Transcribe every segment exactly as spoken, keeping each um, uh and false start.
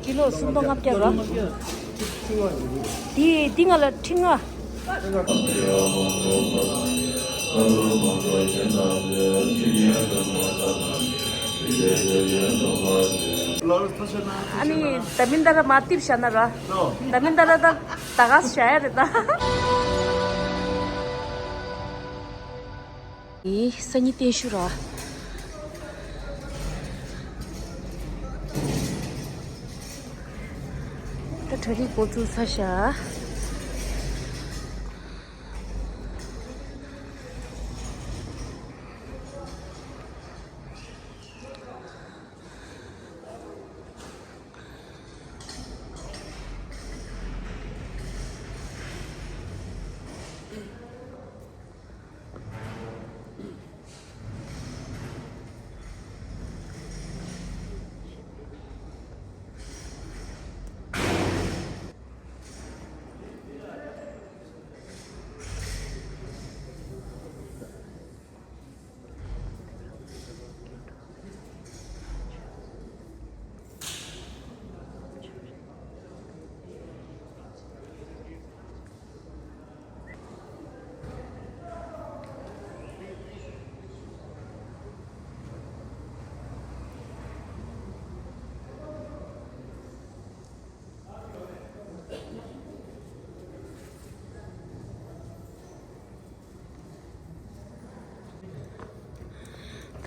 ཀི་ལོ་སུམ་སྟོང་ལྔ་བརྒྱ་ར། དེ་དེ་ང་ལ་ཁྲི་ལྔ། ཨ་ནི་ད་མིན་ད་ར་མ་ཏིབ་བྱ་ན་ར། ད་མིན་ད་ར་ད་ད་ག་བྱ་ཡ་རེད་ད། ཨེ། སང་ཉིན་བརྟན་བཞུགས་ར། ད་གྲ་སྒྲིག་འགོ་བཙུགས་ཚར་ཤག་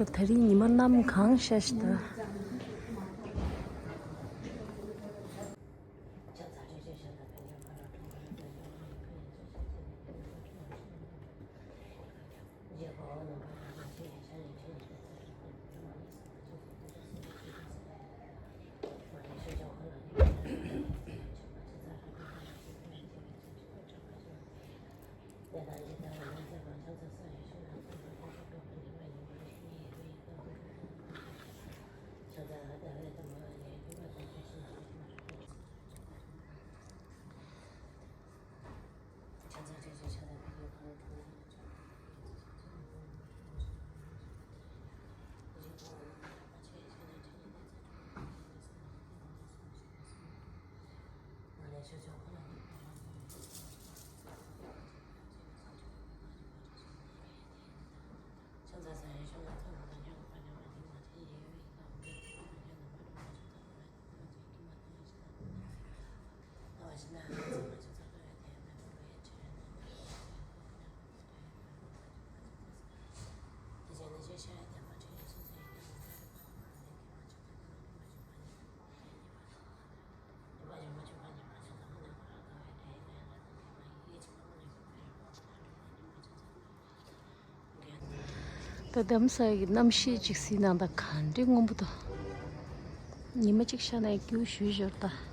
ད་དེ་རིང་ཉི་མ་གནམ་གང་ཤ་ཤ་ད། ད་འདམ་ས་གི་གནམ་གཤིས་ཅིག་གཟིགས་ན་ད་ག་འདྲའི་སྔོན་པོ་འདུག་ཉི་མ་གཅིག་ཤར་ན་ཡང་སྐྱིད་པོ་ཞེ་པོ་ཅིག་ཡོད་རེད་ད།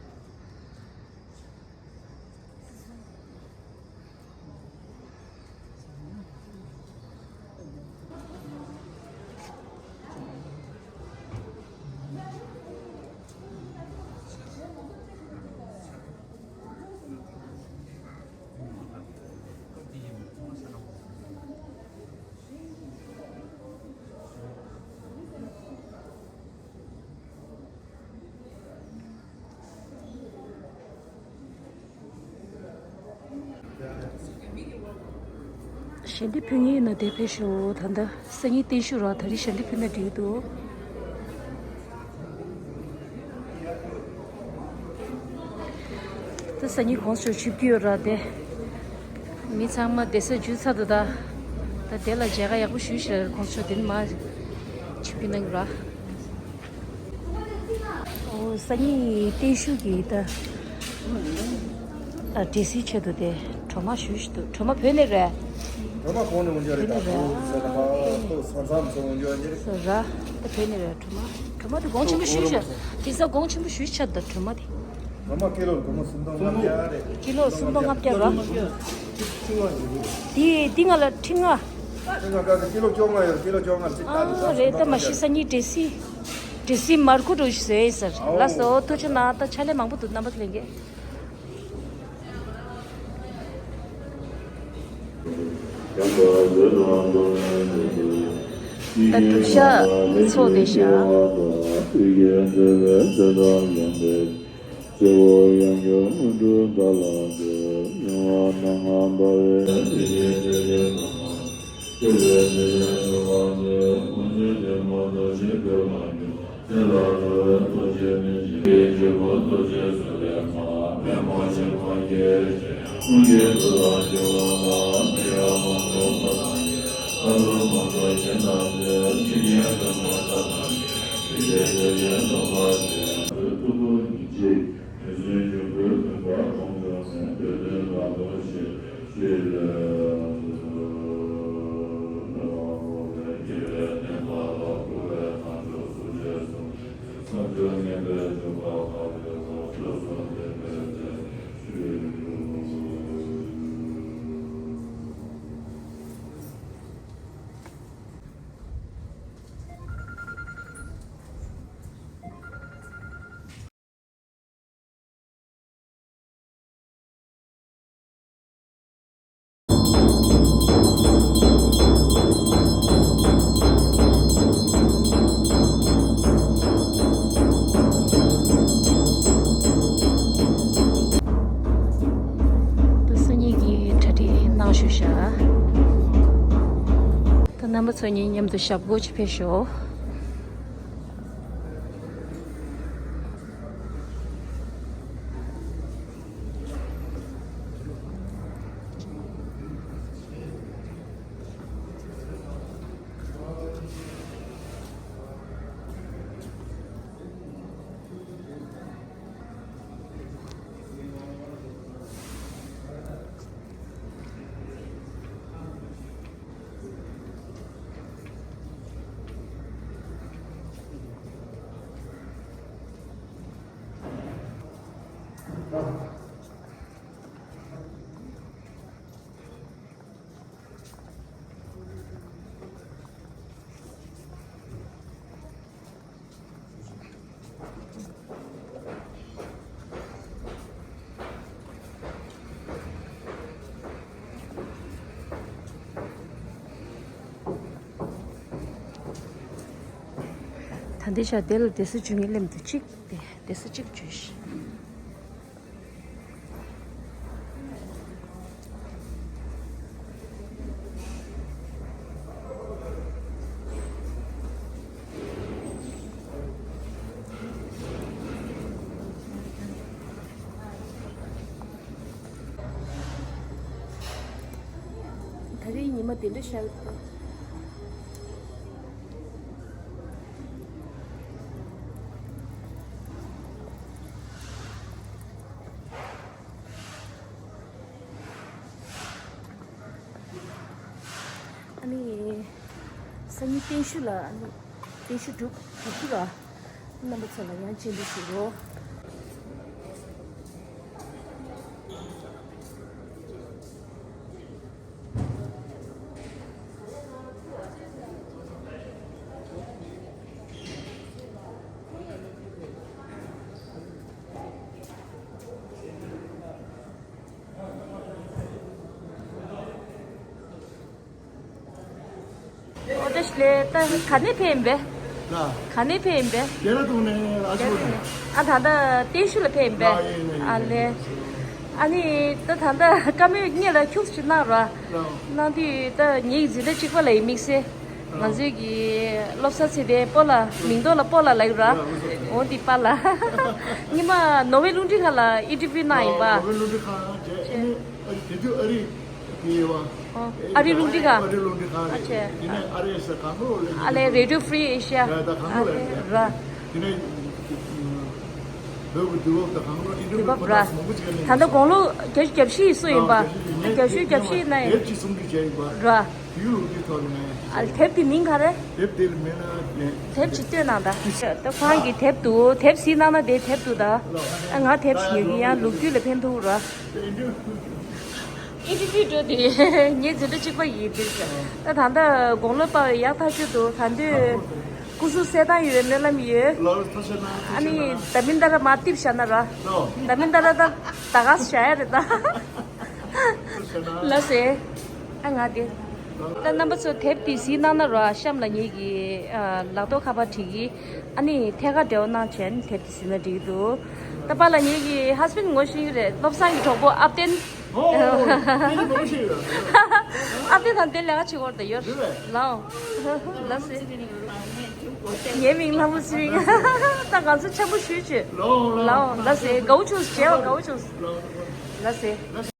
ཞལ་འདེབས་ཕུལ་མཁན་ཡིན་ན་དེ་ཕེབས་ཤོག་ད་ལྟ་སང་ཉིན་བརྟན་བཞུགས་ར། ད་རེས་ཞལ་འདེབས་ཕུལ་ན་འགྲིག་གི་འདུག་ད་སང་ཉིན་གོང་ས་མཆོག་ཆིབས་བསྒྱུར་ཡོད་ར། དེ་མི་ཚང་མ་བསྡད་ས་འཇུས་ཚར་འདུག་ད་ད་དེ་ལ་མཇལ་ཁ་ཡག་པོ་ཞུས་ཤག་གོང་ས་མཆོག་དེ་ནས་མར་ཆིབས་བསྒྱུར་གནང་གི་ར། ཨོ། སང་ཉིན་བརྟན་བཞུགས་ཀྱི་ད་ཨ་འབྲས་སིལ་ཆེད་དུ་དེ་གྲོ་མ་ཞུ་ཞུ་འདུག་གྲོ་མ་བོད་ནས་རེད། གྲོ་མ་གོང་ནས་འོང་རྒྱུ་རེད། བོད་ནས་རེད། ད་ཁོ་ས་ན་མ་ཏོག་ས་མཚམས་སུ་འོང་རྒྱུ་རེད། ས་ར། ད་བོད་ནས་རེད། གྲོ་མ་གྲོ་མ་དེ་གོང་ཆེན་པོ་ཞུ་ཞུ། དེ་ས་གོང་ཆེན་པོ་ཞུ་ཆ་ད་གྲོ་མ་དེ། གྲོ་མ་ཀི་ལོ་གྲོ་མ་སུམ་སྟོང་ལྔ་བརྒྱ་རེད། ཀི་ལོ་སུམ་སྟོང་ལྔ་བརྒྱ་ར། དེ་དེ་ང་ལ་ཁྲི་ལྔ། ཁྲི་ལྔ་ག་ཀི་ལོ་བཅོ་ལྔ་ཡོད། ཀི་ལོ་བཅོ་ལྔ་ཅིག་ད་ཨ་རེད། ད་མ་གཞི་སང་ཉིན་འབྲས་སིལ། འབྲས་སིལ་མར་ཁུ་འགྲོ་ཞིག་བཟོས་ཡིན་ཟེར། ལགས་སོ། ཐུགས་རྗེ་གནང་། ད་ཕྱག་ལས་མང་པོ་འདུག་རྣམ་པ་ཚོ་ལྷན་རྒྱས། ད་སྒྲུབ་ཞག་ཚོགས་བསྡད་ཤག་ད་སང་ཉིན་གྱི་གྲ་སྒྲིག་གནང་ཞུ་ཤག་ད་རྣམ་པ་ཚོ་གཉིས་མཉམ་དུ་ཞབས་སྒོ་ཅིག་ཕེབས་ཤོག་ད་འདི་ཤ་དེ་ལ་དེ་སུ་བྱུང་ངེས་ལེམ་དུ་གཅིག་དེ་དེ་སུ་གཅིག་བྱུས་ཤིག་ད་རེས་ཉི་མ་དེ་འདྲ་ཤར་འདུག་ཨ་ནི། སང་ཉིན་བརྟན་བཞུགས་ལ་ཨ་ནི། བརྟན་བཞུགས་སྒྲུབ་སྒྲུབ་ཀྱི་ར། རྣམ་པ་ཚོ་ལ་ཡང་སྤྱན་འབུལ་ཞུ་རོགས། ཨོ་ཏེ་ཤི་ལེ་ད་ག་ནས་ཕེབས་ཡིན་པས། ལ། ག་ནས་ཕེབས་ཡིན་པས། ལྡེ་ར་ལྡུན་ནས་ཨ་ཅོ་ནས། ཨ་ད་ལྟ་བརྟན་བཞུགས་ལ་ཕེབས་ཡིན་པས། ལ་ཡིན་ཡིན་ཡིན། ཨ་ལེ། ཨ་ནི་ད་ད་ལྟ་བཀའ་མོལ་སྙན་ལ་ཁྱུག་ཙམ་ཅིག་གནང་རོགས། ལ། གནང་དུས་ད་ངེད་ཀྱི་འཛིན་གྲྭ་གཅིག་པ་ལ་ཡིན་དམིགས་བསལ། ང་ཚོའི་གི་སློབ་གསར་ཚེ་བརྟན་སྤོ་ལགས་མིང་ཐོག་ལ་སྤོ་ལགས་ལབ་ཀྱི་ར། འོ་འདི་པཱ་ལགས། སྔོན་མ་ནོར་ཝེ་རླུང་འཕྲིན་ཁང་ལ་ཨིན་ཊར་བིའུ་གནང་ཡིན་པ། ནོར་ཝེ་རླུང་འཕྲིན་ཁང་བྱས་ཨ་ནི་ཨ་རི་དེ་དུས་ཨ་རི་དེ་ཡོད་པ། ཨ་རི་རླུང་འཕྲིན་ཁང་། ཨ་རི་རླུང་འཕྲིན་ཁང་རེད། ཨ་ཆེ། དེ་ནས་ཨ་རི་ཨེ་ཤ་གང་གོ་ལས། ཨ་ལས་རེ་ཌི་ཡོ་ཧྥི་རི་ཨེ་ཤ་ཡ། ད་གང་གོ་ལས་རེད། ར། དེ་ནས་བོད་ཀྱི་དུས་བབ་དང་གང་གོ་ཨིན་ཊར་བིའུ་དུས་བབ་ར། ད་ལྟ་དགུང་ལོ་བརྒྱད་ཅུ་གྱ་བཞི་ཡིན་སུ་ཡིན་པ། ཨ་བརྒྱད་ཅུ་གྱ་བཞི་ན་ཡིན། དེབ་ཅིག་གསུང་གི་བྱས་ཡིན་པ། ར། དེའི་ལོ་རྒྱུས་ཐོག་ནས། ཨ་དེབ་དེ་མིང་ག་རེ། དེབ་དེ་ལ་མིང་ལ་ནས། དེབ་ཅིག་སྟོན་གནང་ད། ད་ཁོང་གི་དེབ་འདུག་དེབ་གཟིགས་གནང་ན་དེ་དེབ་འདུག་ད། ཨ་ང་དེབ་ཞིག་ཉོ་གི་ཡང་ལོ་རྒྱུས་ལ་ཕན་ཐོགས་ར། ཨིན་ཊར་བིའུ་འགྲོ་དེ་ངའི་འཛིན་གྲྭ་གཅིག་པ་ཡིན་དེ། ད་ད་ལྟ་དགུང་ལོ་སྤར་ཡག་ཐག་ཆོད་འདུག་ད་དུང་སྐུ་གཟུགས་གསལ་ཐང་ཡོད། སྨོན་ལམ་ཡོད། ལགས་ཐུགས་རྗེ་གནང་། ཨ་ནི་ད་མིན་ད་ར་མ་ཏིབ་བཞག་ན་ར། ལགས། ད་མིན་ད་ར་ད་ད་ག་བཞག་ཡ་རེད་ད། ཐུགས་རྗེ་གནང་། ལགས་སེ། ཨ་ང་དེ། ད་རྣམ་པ་ཚོ་དེབ་དེ་གཟིགས་གནང་ན་རོགས། གཤམ་ལ་ངེད་ཀྱི་ཨ་ལག་ཐོག་ཁ་པར་བྲིས་ཀྱི། ཨ་ནི་ཐད་ཀར་འབྲེལ་བ་གནང་བྱས་ནས་དེབ་དེ་གཟིགས་ན་འགྲིག་གི་འདུག་ད་པཱ་ལགས་ངེད་ཀྱི་ཧ་སི་བེན་ངོ་ཤེས་ཀྱི་རེད། བློ་བཟང་གི་གྲོགས་པོ་ཨ་བརྟན། ཨོ། དེ་ནི་ངོ་ཤེས་ཡོད། ཨ་བརྟན་དང་དེ་ལས་ཀ་བྱེད་ཀྱི་ཡོད་རེད་ཡོད། རེད་པས། ལའོ། ལགས་སེ། ངའི་མིང་ལྷ་མོ་ཚེ་རིང་། ད་ང་ཚོ་འཆམ་པོ་ཞུས་བྱས། ལའོ་ལའོ། ལགས་སེ། དགའ་བོ་བྱུང་། མཇལ་བ་དགའ་བོ་བྱུང་། ལགས་སེ།